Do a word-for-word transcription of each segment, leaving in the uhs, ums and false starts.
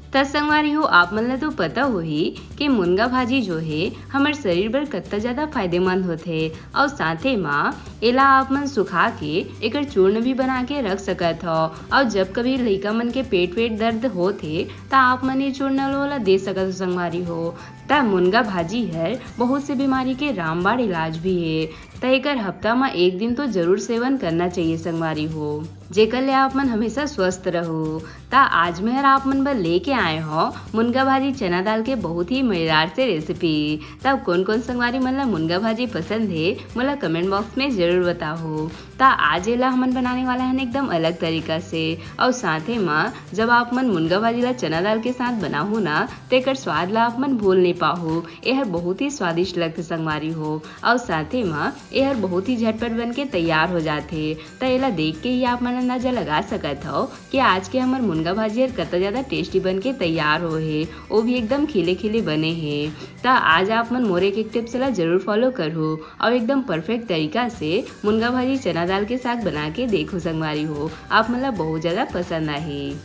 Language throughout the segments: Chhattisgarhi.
त संगवारी हो, आप मन ला तो पता होही कि मुनगा भाजी जो हे, हमर शरीर बर कत्ता ज्यादा फायदेमंद होथे। अउ साथे म एला आप मन सुखा के एकर चूर्ण भी बना के रख सकत हव। अउ जब कभी लइका मन के पेट वेट दर्द होत हे, त आप मन ये चूर्ण ल ओला दे सकत हो संगवारी हो। त मुनगा भाजी हर बहुत से बीमारी के रामबाण इलाज भी हे। त एकर हफ्ता म एक दिन तो जरूर सेवन करना चाहिए संगवारी हो, जेकर ले आप मन हमेशा स्वस्थ रहो। त आज मैं हर आप मन बर लेके आए हव मुनगा भाजी चना दाल के बहुत ही मजेदार से रेसिपी। तब कोन कोन संगवारी मन ला मुनगा भाजी पसंद हे, मोला कमेंट बॉक्स में जरूर बताहो। त आज एला हमन बनाने वाला हन एकदम अलग तरीका से। अउ साथे म जब आप मन मुनगा भाजी ला चना दाल के साथ बनाहू ना, त एकर स्वाद ला आप मन भूल नहीं पाहू। एहर बहुत ही स्वादिष्ट लगथे संगवारी हो। अउ साथे म एहर बहुत ही झटपट बन के तैयार हो जाथे। त एला देख के ही आप मन अंदाजा लगा सकत हव कि आज के हमर मुनगा भाजी हर कतका ज्यादा टेस्टी बन के तैयार हो हे, वो भी एकदम खिले खिले बने हे। त आज आप मन मोर एक एक टिप्स ला जरूर फॉलो करहू अउ एकदम परफेक्ट तरीका से मुनगा भाजी चना दाल के साग बना के देखो संगवारी हो, आप मन ला बहुत ज्यादा पसंद आही।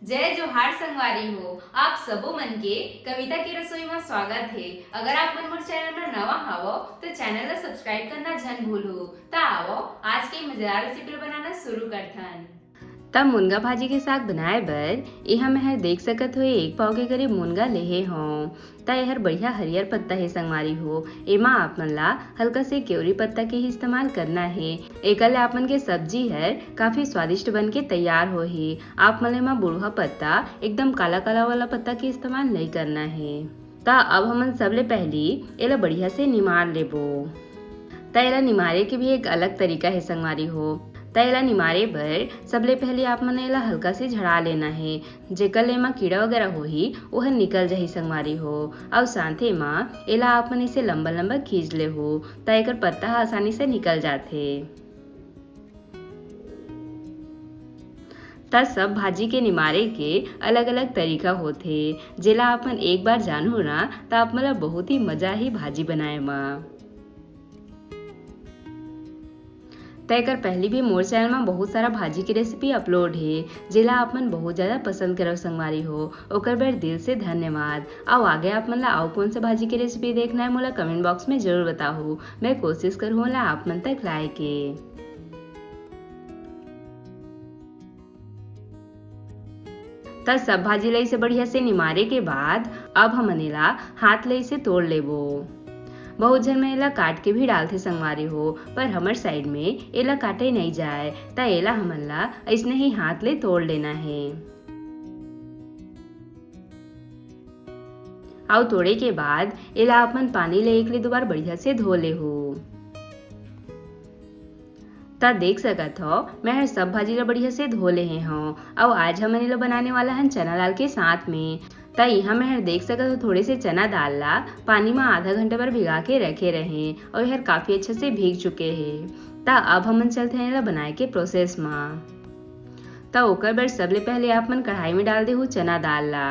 जय जोहार संगवारी हो, आप सबो मन के कविता के रसोई में स्वागत हे। अगर आप मन मोर चैनल में नवा हावो तो चैनल ला सब्सक्राइब करना झन भूलहू। त आवो आज के मजेदार रेसिपी बनाना शुरू करथन। तब मुनगा भाजी के साग बनाए बर इहाँ मैं हर देख सकत हो एक पाव के करीब मुनगा लेहे हों। त एहर बढ़िया हरियर पत्ता हे संगवारी हो। एमा आप मन ला हल्का से केवरी पत्ता के ही इस्तेमाल करना हे। एकर ले आप मन के सब्जी हर काफी स्वादिष्ट बन के तैयार होही। आप मन एमा बुढ़वा पत्ता, एकदम काला काला वाला पत्ता के इस्तेमाल नहीं करना हे। त अब हमन सबले पहली एला बढ़िया से निमार लेबो। त एला निमारे के भी एक अलग तरीका हे संगवारी हो। त एला निमारे बर सबले पहले आप मन एला हल्का से झड़ा लेना हे, जेकर ले एमा कीड़ा वगैरह होही, ओहर निकल जाही संगवारी हो। अउ साथे म एला आप मन इसे लंबा लंबा खींच लेहू, त एकर पत्ता ह आसानी से निकल जाथे। त सब भाजी के निमारे के अलग-अलग तरीका होथे, जेला आप मन एक बार जानहू ना, त आप मन ला बहुत ही मजा आही भाजी बनाए म। त एकर पहली भी मोर चैनल म बहुत सारा भाजी के रेसिपी अपलोड हे, जेला आप मन बहुत ज्यादा पसंद करव संगवारी हो, ओकर बर दिल से धन्यवाद। अउ आगे आप मन ला अउ कौन सा भाजी के रेसिपी देखना हे, मोला कमेंट बॉक्स में जरूर बताहू, मैं कोशिश करहूँ ओला आप मन तक लाए के। त सब भाजी ला इसे बढ़िया से निमारे के बाद अब हमन एला हाथ ले इसे तोड़ लेबो। बहुत झन मन एला काट के भी डालथे संगवारी हो, पर हमर साइड में एला काटे नहीं जाए, त एला हमन ला अइसने ही हाथ ले तोड़ लेना हे। अउ तोड़े के बाद एला अपन पानी ले एक ले दो बार बढ़िया से धो लेहू। त देख सकत हव, मैं हर सब भाजी ला बढ़िया से धो लेहे हव। अउ आज हमन एला बनाने वाला हन चना दाल के साथ में। त इहाँ मैं हर देख सकत हव, थोड़े से चना दाल ला पानी म आधा घंटा बर भिगा के रखे रहें, अउ एहर काफी अच्छा से भीग चुके हे। त अब हमन चलते हैं एला बनाए के प्रोसेस म। त ओकर बर सबले पहले आप मन कढ़ाई में डाल देहू चना दाल ला।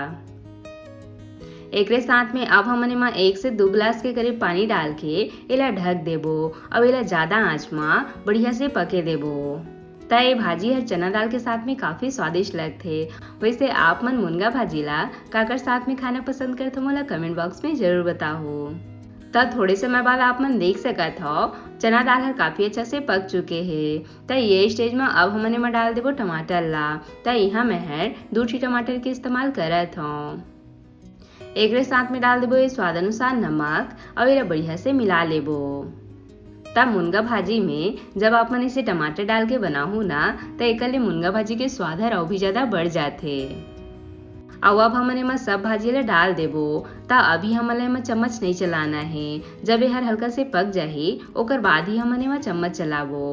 एकरे साथ में अब हमन एमा एक से दू गिलास के करीब पानी डाल के एला ढक देबो। अब एला ज्यादा आंच म बढ़िया से पके देबो। त ये भाजी हर चना दाल के साथ में काफी स्वादिष्ट लगथे। वैसे आप मन मुनगा भाजी ला काकर साथ में खाना पसंद करथो, मोला कमेंट बॉक्स में जरूर बताहू। त थोड़े समय बाद आप मन देख सकत हव, चना दाल हर काफी अच्छा से पक चुके हे। त ये स्टेज म अब हमन एमा डाल देबो टमाटर ला। त इहाँ मैं हर दू ठी टमाटर के इस्तेमाल करत हव। एकरे साथ में डाल देबो ये स्वाद अनुसार नमक अउ एला बढ़िया से मिला लेबो। त मुनगा भाजी में जब आप मन इसे टमाटर डाल के बनाहू ना, त एकर ले मुनगा भाजी के स्वाद हर अउ भी ज्यादा बढ़ जाथे। अउ अब हमन एमा सब भाजी ला डाल देबो। त अभी हमन ला एमा चम्मच नहीं चलाना हे। जब एहर हल्का से पक जाही, ओकर बाद ही हमन एमा चम्मच चलाबो।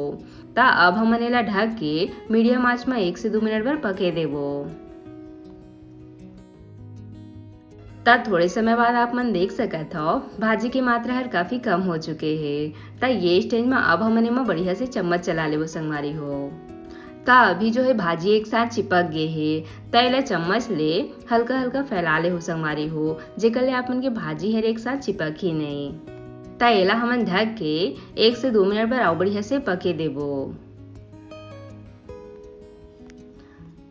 त अब हमन एला ढक के मीडियम आंच म एक से दू मिनट बर पके देबो। त थोड़े समय बाद आप मन देख सकत हव, भाजी के मात्रा हर काफी कम हो चुके हे। त ये स्टेज म अब हमन एमा बढ़िया से चम्मच चला लेबो संगवारी हो। त अभी जो है भाजी एक साथ चिपक गे हे, त एला चम्मच ले हल्का हल्का फैला लेहू संगवारी हो, जेकर ले आप मन के भाजी हर एक साथ चिपक ही नहीं। त एला हमन ढक के एक से दो मिनट बर अउ बढ़िया से पके देबो।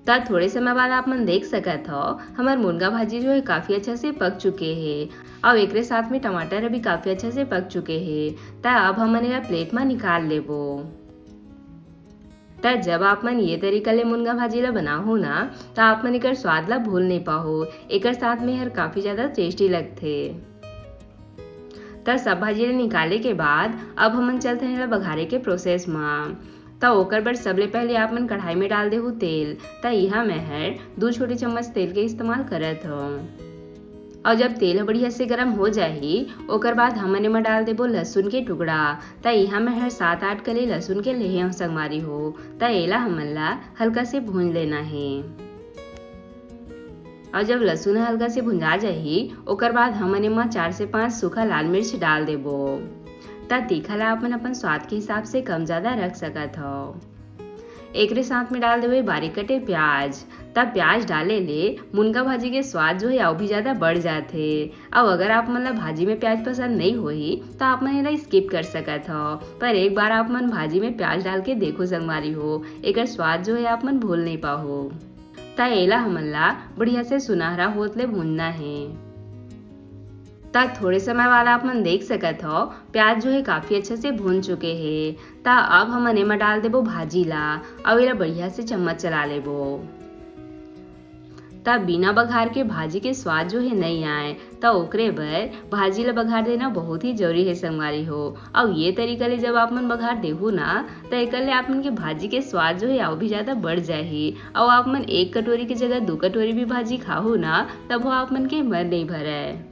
त थोड़े समय बाद आप मन देख सकत हव, हमर मुनगा भाजी जो है काफी अच्छा से पक चुके हे, अउ एकरे साथ में टमाटर भी काफी अच्छा से पक चुके हे। त अब हमन एला प्लेट म निकाल लेबो। त जब आप मन ये तरीका ले मुनगा भाजी ला बनाहू ना, त आप मन एकर स्वाद ला भूल नहीं पाहू। एकर साथ में हर काफी ज्यादा टेस्टी लगथे। त सब भाजी ला निकाले के बाद अब हमन चलथन एला बघारे के प्रोसेस म। त ओकर बर सबले पहले आप मन कढ़ाई में डाल देहू तेल। त इहाँ मैं हर दू छोटे चम्मच तेल के इस्तेमाल करत हव। अउ जब तेल ह बढ़िया से गरम हो जाही, ओकर बाद हमन एमा डाल देबो लहसुन के टुकड़ा। त इहाँ मैं हर सात आठ कली लहसुन के लेहे हव संगवारी हो। त एला हमन ला हल्का से भूंज लेना हे। अउ जब लहसुन ह हल्का से भुंजा जाही, ओकर बाद हमन एमा चार से पांच सूखा लाल मिर्च डाल देबो। त तीखा ला अपन अपन स्वाद के हिसाब से कम ज्यादा रख सकत हव। एकरे साथ में डाल देबो बारीक कटे प्याज। त प्याज डाले ले मुनगा भाजी के स्वाद जो है अउ भी ज्यादा बढ़ जाथे। अउ अगर आप मन ला भाजी में प्याज पसंद नहीं होही, त आप मन एला स्किप कर सकत हव, पर एक बार आप मन भाजी में प्याज डाल के देखो संगवारी हो, एकर स्वाद जो है आप मन भूल नहीं पाहो। त एला हमन ला बढ़िया से सुनहरा होत ले भूनना हे। त थोड़े समय बाद आप मन देख सकत हव, प्याज जो है काफी अच्छा से भून चुके हे। त अब हमन एमा डाल देबो भाजी ला, अउ एला बढ़िया से चम्मच चला लेबो। त बिना बघार के भाजी के स्वाद जो है नहीं आए, त ओकरे बर भाजी ला बघार देना बहुत ही जरूरी है संगवारी हो। अउ ये तरीका ले जब आप मन बघार देहू ना, त एकर ले आप मन के भाजी के स्वाद जो है अउ भी ज्यादा बढ़ जाही। अउ आप मन एक कटोरी के जगह दू कटोरी भी भाजी खाहू ना, तभो आप मन के मन नहीं भरय।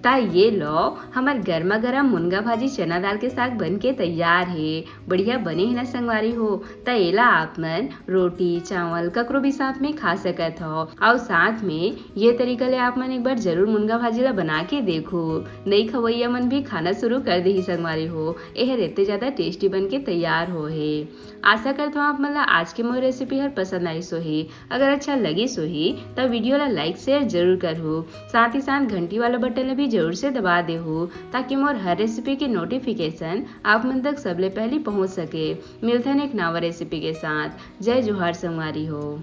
त ये लो, हमर गरमा गरम मुनगा भाजी चना दाल के साग बन के तैयार हे। बढ़िया बने हे ना संगवारी हो? त एला आप मन रोटी, चावल, ककरो भी साथ में खा सकत हव। अउ साथ में ये तरीका ले आप मन एक बार जरूर मुनगा भाजी ला बना के देखो। नई खवैया मन भी खाना शुरू कर देही संगवारी हो। एहर एते ज्यादा टेस्टी बन के तैयार हो हे। आशा करत हव आप मन ला आज के मोर रेसिपी हर पसंद आइस होही। अगर अच्छा लगिस होही, त वीडियो ला लाइक, शेयर जरूर करहू। साथ ही साथ घंटी वाला बटन ला भी जरूर से दबा देहू, ताकि मोर हर रेसिपी के नोटिफिकेशन आप मन तक सबले पहली पहुंच सके। मिलथन एक नवा रेसिपी के साथ। जय जोहार संगवारी हो।